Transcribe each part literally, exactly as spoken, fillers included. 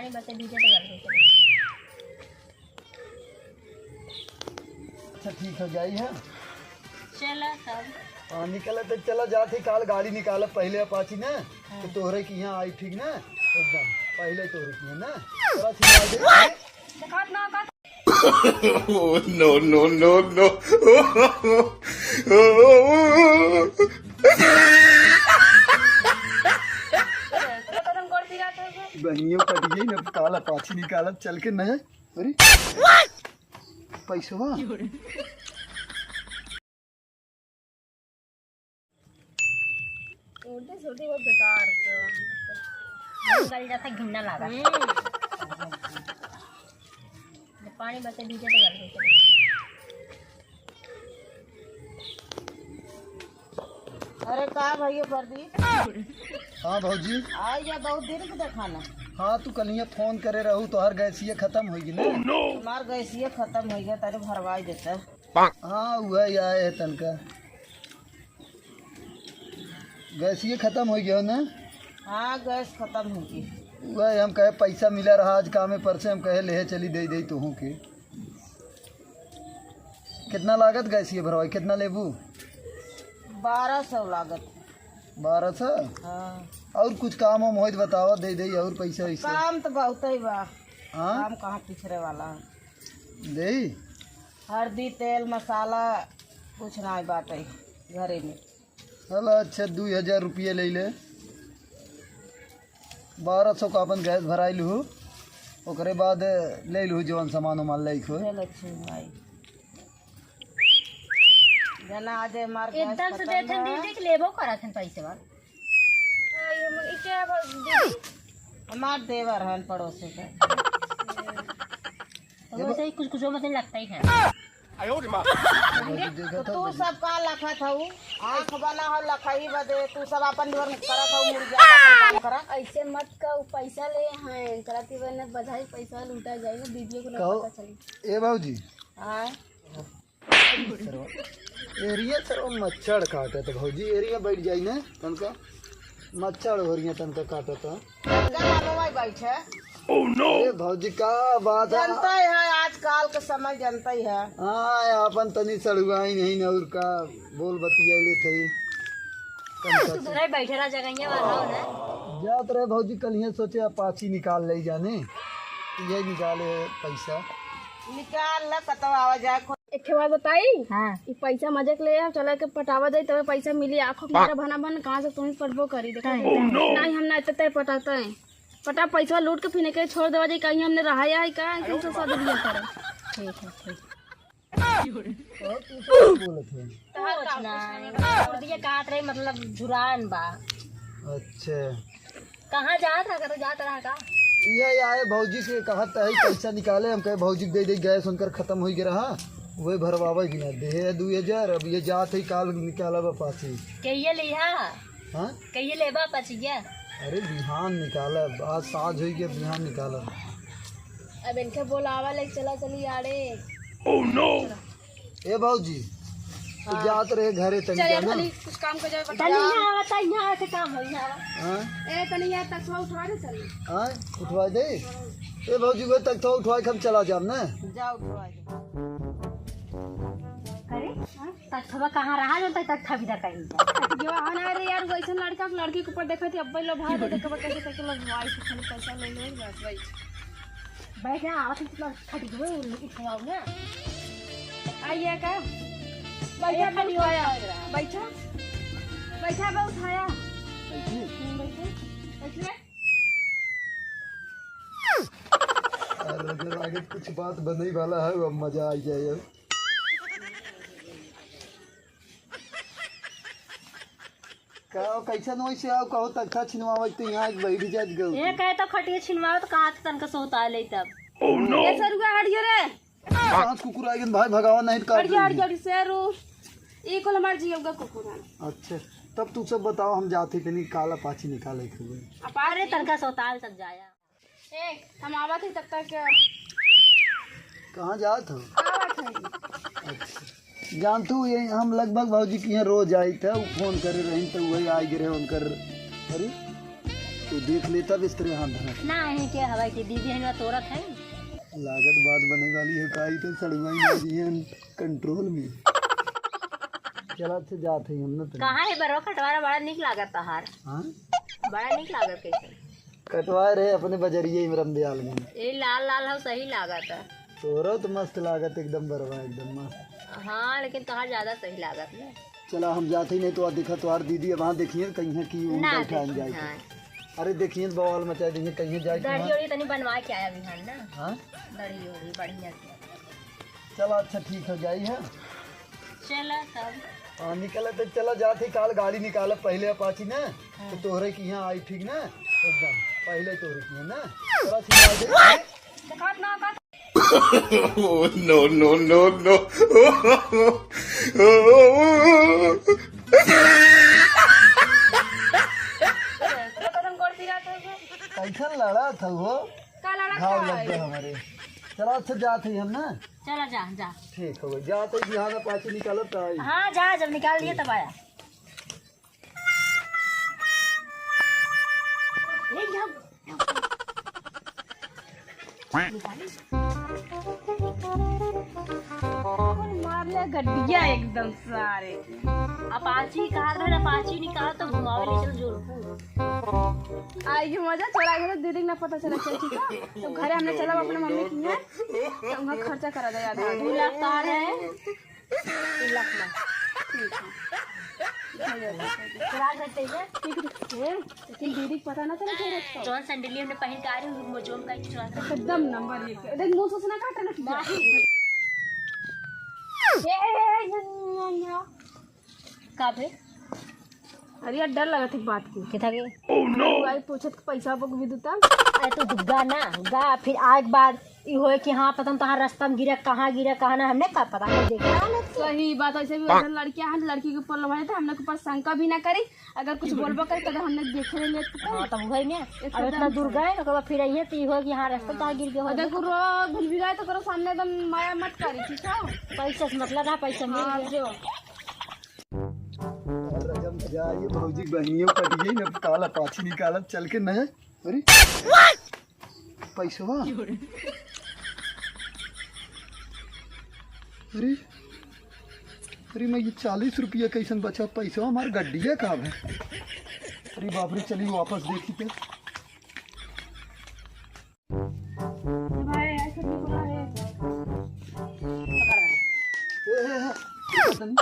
बस दीजिए तो कर दो। अच्छा, ठीक हो जाई है। चला तब। हाँ, निकला तो चला, जात ही काल गाड़ी निकालब पहिले अपाची ना, हाँ। तो तोहरे की यहाँ आई, ठीक ना? एकदम पहिले तोहरे की यहाँ ना। चला, ठीक है। दिखात ना का। Oh, no, no, no, no। बहिनियों कट गई ना, काल अपाची निकालब चल के ना। अरे, पैसवा। उल्टी सुल्टी बहुत बेकार होते हैं। गल जाता, घिन्ना लागा। हम्म। जब पानी बचे, डीजे तो गल होते। अरे का भैया प्रदीप? हाँ भौजी। आ गया, बहुत दिन के देखाना। हाँ, तू कलिया फोन करे रहू, तोहर गैसिया खत्म होई गई ना। हमार गैसिया खत्म होई गया, तारे भरवाई देता। हाँ, वही आए है तनका। गैसिए खत्म हो गया ना? हाँ, गैस खत्म हो गई। वही हम कहे पैसा मिला रहा आज कामे पर से, हम कहे लेहे चली, दे दे तुहू के। कितना लागत गैसिए भरवाई, कितना लेबू? बारह सौ लागत। बारह सौ? हाँ। और कुछ काम हम होइत बतावा, दे दे और पैसा वैसा। काम तो बहुत ही बा। हाँ? काम कहाँ पिछड़े वाला है? दे। हरदी, तेल, मसाला कुछ नाहीं बाटे घरे में। चला अच्छा, दुई हजार रुपया ले ले, बारह सौ का अपन गैस भराई लूहू, ओकरे बाद ले लूहू जवन सामान उमान लइक हो। चल अच्छे भाई, जना आज हमार गैस एकदम से खत्म देथे है। दीदी के लेबो करत हन पैसे बा। आ, ये मुन-, ई क्या बा, दीदी? हमार देवर हन पड़ोसी के। तो वैसे ही कुछ कुछ मतलब लगता ही है। तो तू सब का लखत हऊ? आँख बना हो लखई बदे, तू सब अपन देवर करत हऊ, मुर्गिया का अपन काम करा। ऐसे मत कहो, पैसा ले हैं, चलाती बहन बधाई, पैसा लूटा जाए ना, दीदी को ना कहो, पता चली। ए बाबूजी। हाँ। सरवा। एरिया सरवा मच्छर काटत भौजी, एरिया बैठ जाई ना तनका, मच्छर हो रही है तनका काटत। तनका मालूम है बैठे। Oh no! ए भौजी का बात है? जनता ही है, आजकल के समय जनता ही है। हाँ, अपन तनी सड़ुआई नहीं न और का बोल बतिया ले थे। तनका से। सुधरे बैठे रहा जगह ये वाला हो ना। जात रहे भौजी कल ये सोचे अपाची निकाल ले जाने, ये निकाले पैसा। निकाल ला कतवा आवा जाए। एक ठे बात बताई? हाँ। ई पैसा मजे के ले आओ, चला के पटावा जाई, तबे पैसा मिली। आँखों के मीरा भना भन, कहाँ से तुहीं पटबो करी, देखो। काहे? नहीं, हम ना इतने तेरे पटाते हैं। पटा पैसा लूट के फिर के छोड़ देवा जाई, कहीं हमने रहा है का, तुमसे शादी बियाह करा। ठीक है, ठीक। और तू क्या बोलत है? कुछ ना, मुर्गिया काट रही, मतलब, झुरान बा। अच्छा। कहाँ जात रहा, कतौ जात रहा का? ये आए भौजी से कहत है पैसा निकाले, हम कहे भौजी के दे दे, गैस उनकर खत्म हो गया रहा, वही भरवावे भी ना दे है दुई हजार। अब ये जात है काल निकाला बा पाछी। कहिए लिहा? हाँ? कहिए लेबा पाछी क्या? अरे बिहान निकाला, आज साँझ हो गया, बिहान निकाला। अब इनके बोलावा ले चला चली आड़े। Oh no! ए भौजी, तू हाँ। जात रहे घरे तनी चल, जाना। तनी कुछ काम कर जावे, बता। तनी यहाँ आवा, तनी यहाँ आके काम हो, यहाँ आवा। हाँ? ए, तनी यहाँ तकवा उठवा दे, तनी। हाँ, उठवा दे। ए भौजी, वो तकवा उठवा के हम चला जाब ना। जा उठवा दे। अरे, हाँ? तकवा कहाँ रहा जो तक तकवा भी ना कहीं? जो है ना रे यार, वैसे लड़का के लड़की के ऊपर देखा थी, अब लो भाई, देखा कैसे कैसे लोग भाई से खाली पैसा ले ले, बस वही। बैठ जा, आवत है, तुम खड़ी हुए, उठाओ ना। आइए का? बैठा, ए, खड़ी हो बैठा। जाओ। बैठा। बैठा, बा उठाया। बैठी। हम्म, बैठे। बैठ ले। अरे, अगर आगे कुछ बात बनने वाला है, अब मजा आ जाए अब। का, कैसन वैसे आओ, कहो तख्ता छिनवावे तो यहाँ एक बैठ जात गो। ये कहे तो खटिया छिनवाओ तो कहाँ से तनका सोता ले तब। Oh no! ये सरुआ हटियो रे। पांच कुकुर आ गए भाई, भगावा नहीं तो काट हटियो, लेंगे। हटियो, हटियो, शेरू। ये कुल हमार जियौगा कुकुर है। अच्छा, तब तू सब बताओ, हम जाते तनी काला पाछी निकाले के हुए। अरे तनका सोताल तब जाया। ए, हम आवत ही तब तक। कहाँ जात हो? आवत है। अच्छा। जानतू, ये हम लगभग भौजी के यहाँ रोज आई थे, वो फोन करे रही तो वही आ गिरे उनकर। अरे, तू देख लेता बिस्तरे हाथ धरा। ना, यहीं के हवा की दीदी है ना, तोरत है। लागत बात बने वाली है, काई तो सड़ुआई मारी है कंट्रोल में। चला, अच्छा जात है हम ना तनी। कहाँ है बरवा कटवारा? बड़ा नीक लागत तहार। हाँ? बड़ा नीक लागत कैसे? कटवाए रहे अपने बजरिए इमरम दयाल में। ए लाल लाल हो, सही लागत है। तोरो तो मस्त लागत, एकदम बरवा, एकदम मस्त। हाँ, लेकिन तोहार ज्यादा सही लागत ना। चला, हम जाते ही नहीं तो दिखा तोहार दीदी अब वहाँ देखिए कहीं है कि उनका ना उठान देखी, जाए। हाँ। अरे देखिए बवाल मचा देंगे कहीं जाए कि दाढ़ी वहाँ। ओढ़ी तनी बनवा के आया बिहान ना। हाँ? दाढ़ी ओढ़ी बढ़िया से। चला, अच्छा ठीक हो जाई है। चला तब। हाँ, निकल तो चला जात ही, काल गाड़ी निकाल पहले अपाची ना, तो तोहरे की यहाँ आई ठीक ना, एकदम पहले तोहरे की यहाँ ना। चला, ठीक है। Oh, no, no, no, no। कैसन लड़ा था वो? का लड़ा घाव था? लग गया हमारे। चला, अच्छा जात ही हम ना। चला जा, जा। ठीक हो गई, जात ही बिहान अपाची निकालत आई। हाँ, जा, जब निकाल लिए तब आया। ले जाओ। मार ले गड्डिया एकदम सारे। अपाची कहा रहे, अपाची निकाल तो घुमावे ले चल जोधपुर। आई के मजा चला गया, दीदी के ना पता चला चल, ठीक है? तो घरे हमने चला अपने मम्मी की यहाँ, तो उनका खर्चा करा दे आधा। दो लाख का है। तीन लाख में। ठीक है। चला सकते हैं। ठीक है। लेकिन दीदी के पता ना चला फिर इसको। जौन सैंडलिया हमने पहन के आ रही हूँ, वो जौन का ही चला सकते हैं। एकदम नंबर एक। देख, मुंह से ना काट रहा। नहीं। ए, ए, ए, ए, ए, ए, ए। का बे? अरे यार, डर लगत है बात की। किथा के? भाई पूछत के पैसा बक भी देता। अरे तू गा ना, गा, फिर आए के बाद ई होए कि हाँ, पता न तोहार रास्ता में गिरा, कहाँ गिरा, कहाँ ना, हमने का पता, नहीं देखा। सही बात, ऐसे भी वैसन लड़की है, लड़की के ऊपर लोभाए तो हमने के ऊपर शंका भी ना करी, अगर कुछ बोलबो करे तो हमने देखे ले लेते तो। हाँ, तब वही में, अब एकदम इतना दूर सही। गए, ओकर बाद फिर आइए तो ई होए कि हाँ, रास्ता में तोहार गिर गया और होए। देखो, रो भूल भी गए तो करो सामने एकदम माया मत करी, ठीक है? पैसा से मतलब है, पैसा मिल हाँ, गया। जो। अरे जब मजा आई, भौजी बहनियों कट गई ना, काला पाछी निकालत चल के ना। अरे पैसवा, अरे, अरे मैं ये चालीस रुपया कैसन बचा, पैसवा हमार गड्डिया का है? अरे बाप रे, चली वापस देखी तो। भाई, ऐसे भी हुआ है। ए, ए, ए, पता नहीं।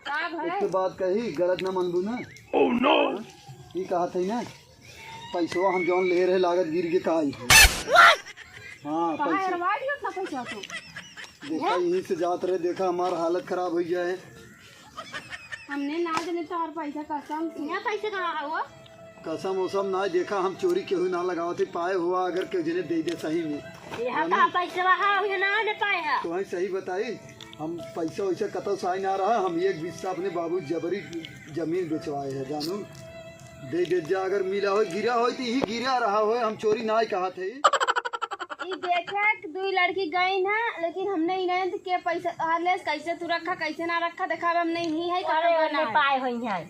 का भाई? एक तो बात कही, गलत ना मनबू ना। Oh no! हाँ? ई कहा थे ना, पैसवा हम जौन ले रहे, लागत गिर के का आई। हाँ, कहाँ पैसा। अरवा लियो इतना पैसा तो? देखा, यहीं से जात रहे, देखा, हमार हालत खराब हो जाए। हमने ना देने तो और पैसा कसम से। यहाँ पैसे कहाँ है वो? कसम वसम ना, देखा हम चोरी केहू ना लगावत है, पाए हुआ अगर केहू जने दे दे सही में। यहाँ हमने कहाँ पैसा रहा, हम यहाँ ना दे पाए हैं। तो वही सही बताई, हम पैसा वैसा कतौ से आई ना रहा, हम एक बिस्सा अपने बाबू जबरी जमीन बेचवाए है, जानू। दे दे जा, अगर मिला हो, गिरा हो तो यही गिरा रहा हो, हम चोरी ना ही कहा थे। ई देखे कि दुई लड़की गई ना, लेकिन हमने इन्हें के पैसा हार लेस, कैसे तू रखा, कैसे ना रखा, देखा, अब हमने ही है, अरे, कहाँ हमने ना है। पाए होई हैं।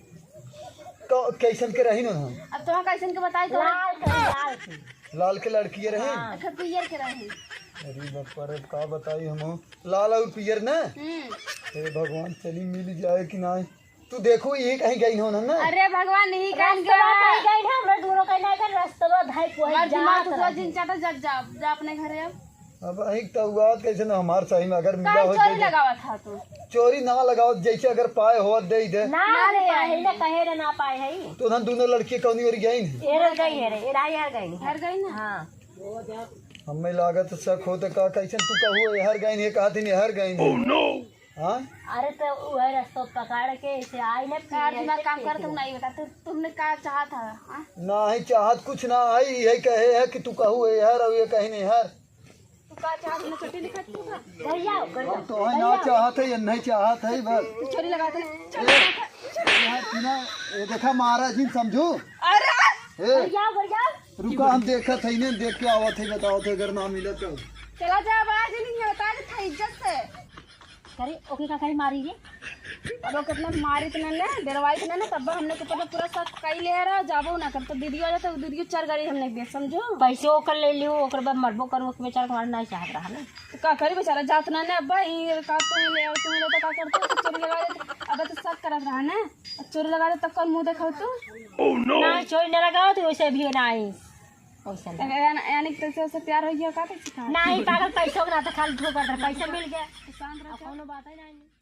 तो कैसन के रही ना हम? अब तो कैसन के बताई तो? लाल के, लाल के। लाल के लड़की रही? हाँ। अच्छा, पियर के रही। अरे बाप रे, का बताई हम? लाल और पियर ना? हम्म। हे भगवान, चली मिल जाए कि ना? तू देखो, ये कहीं गई हो ना, ना? अरे भगवान, नहीं कहीं रास्ता गया। कहीं गई ना, हमरा दोनों कहीं ना गए, रास्ता धाई कोई हमार दिमाग जात तो रहे। जिन चाटा जा, जा, जा अपने घरे अब। अब अहीं तो हुआ कैसे ना हमार सही में अगर मिला काहे हो चोरी तो लगावा था तू? चोरी ना लगाओ, जैसे अगर पाए हो दे ही दे। ना ना रे, रे, पाए। यही ना कहे रे ना पाए है। तो ना दोनों लड़की कौनी ओर गई नहीं? ये रह गई है रे, ये रही हर गई नहीं। हर गई ना? हाँ। हमें लागत शक होते का कैसे तू कहू ये हर गई नहीं, कहा थी नहीं हर गई नहीं। Oh no! हाँ? अरे तो वह रास्ता पकड़ के इसे आई ना, कार दिमाग काम करत हो नहीं बेटा, तू, तुमने का चाहा था, हाँ? ना ही चाहत कुछ ना आई, यही कहे है कि तू कहू है यार, और ये कहीं नहीं यार। तू का चाहत, हमने चोटी लिखा तू का? घर जाओ, घर जाओ, हम तो है घर ना जाओ। चाहत है, ये नहीं चाहत है बस। तू चोरी लगा दे, चोरी लगा दे। यहाँ सुना, ये देखा महाराज जी समझू। अरे! ए, घर जाओ, घर जाओ। रुका, हम देखत है, इन्हें देख के आवत है, बतावत है, अगर ना मिला तो। चला जा, आवाज नहीं होता है, था इज्जत से। करे, ओके का करी, मारी रे? अब वो कितना मारी इतना ने, डरवाई इतना ने, तब हमने के ऊपर पूरा शक कई ले रहा, जाबो ना कर, तो दीदी आ जाता, दीदी चर गई हमने के देख, समझो? पैसो ओकर ले लियो, ओकर बाद मरबो करू, ओकर बेचारा तुम्हारा नहीं चाहत रहा ना। तो का करी बेचारा, जात ना ने, अब्बा, ई का तो ले आओ, तुम लोग तो का करते हो, चोरी लगा दे, अब तो शक करत रहा ना, अब चोरी लगा दे, तब कौन मुंह देखाओ तू? ना, चोरी ना लगाओ, तो वैसे भी ना आई, वैसे ना। यानी, यानी कि तुमसे, उससे प्यार हो गया का, तो सिखा? नहीं, पागल, पैसों का ना तो खाली ठोकर दे, पैसा मिल गया। शांत रहो। अब कौनो बात ही नहीं।